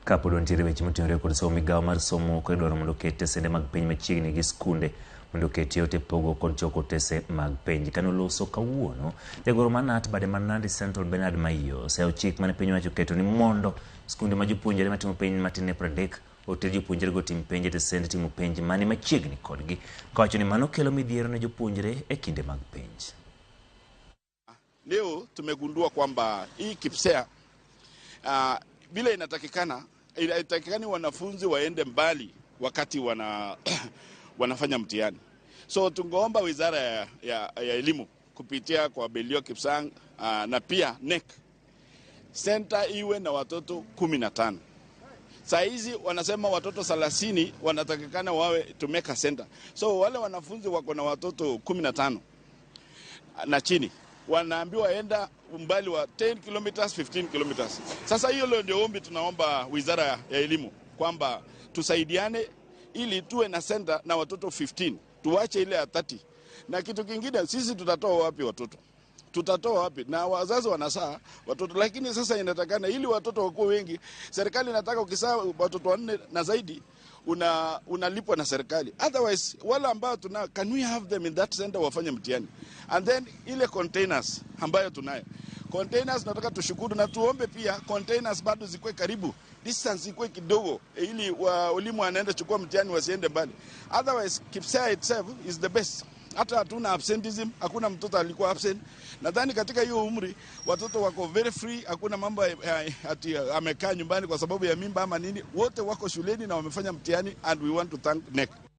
Kapod wantiere weche motenore kod somo, migawo mar somo koro idwaro mondo oket tesende mag penj machiegni gi skunde mondo oket yot e pogo kod choko otese mag penj. Kane oloso kawuono, jagoro mar KNUT bade mar Nandi Central Bernard Maiyo oseyawo chik mane piny owacho oketo ni mondo skunde ma jopuonjre matimo penj matin ne 30 oter jopuonjrego otim penj e tesend timo penj mani machiegni kodgi, kowacho ni mano kelo midhiero ne jopuonjre e kinde mag penj. Leo tumegundua kwamba hii KPSEA vile inatakikana, inatakikani wanafunzi waende mbali wakati wanafanya mtihani. So tungeomba wizara ya elimu kupitia kwa Belio Kipsang na pia KNEC center iwe na watoto 15. Saa hizi wanasema watoto 30 wanatakikana wawe tumeka center. So wale wanafunzi wako na watoto 15 na chini wanaambiwa enda umbali wa 10 kilometers, 15 kilometers. Sasa hiyo leo ndio ombi tunaomba wizara ya elimu kwamba tusaidiane ili tuwe na center na watoto 15, tuache ile ya 30. Na kitu kingine, sisi tutatoa wapi watoto? Tutatoa wapi? Na wazazi wanazaa watoto, lakini sasa inatakana ili watoto wakuwe wengi, serikali inataka ukizaa watoto wanne na zaidi unalipwa na serikali. Otherwise wale ambao tuna, can we have them in that center wafanye mtihani? And then ile containers ambayo tunayo, containers nataka tushukuru na tuombe pia containers bado zikuwe karibu, distance ikuwe kidogo, ili walimu wanaenda chukua mtihani wasiende mbali. Otherwise KPSEA itself is the best. Hata hatuna absenteeism, hakuna mtoto alikuwa absent. Nadhani katika hiyo umri watoto wako very free, hakuna mambo ati amekaa nyumbani kwa sababu ya mimba ama nini. Wote wako shuleni na wamefanya mtihani, and we want to thank KNEC.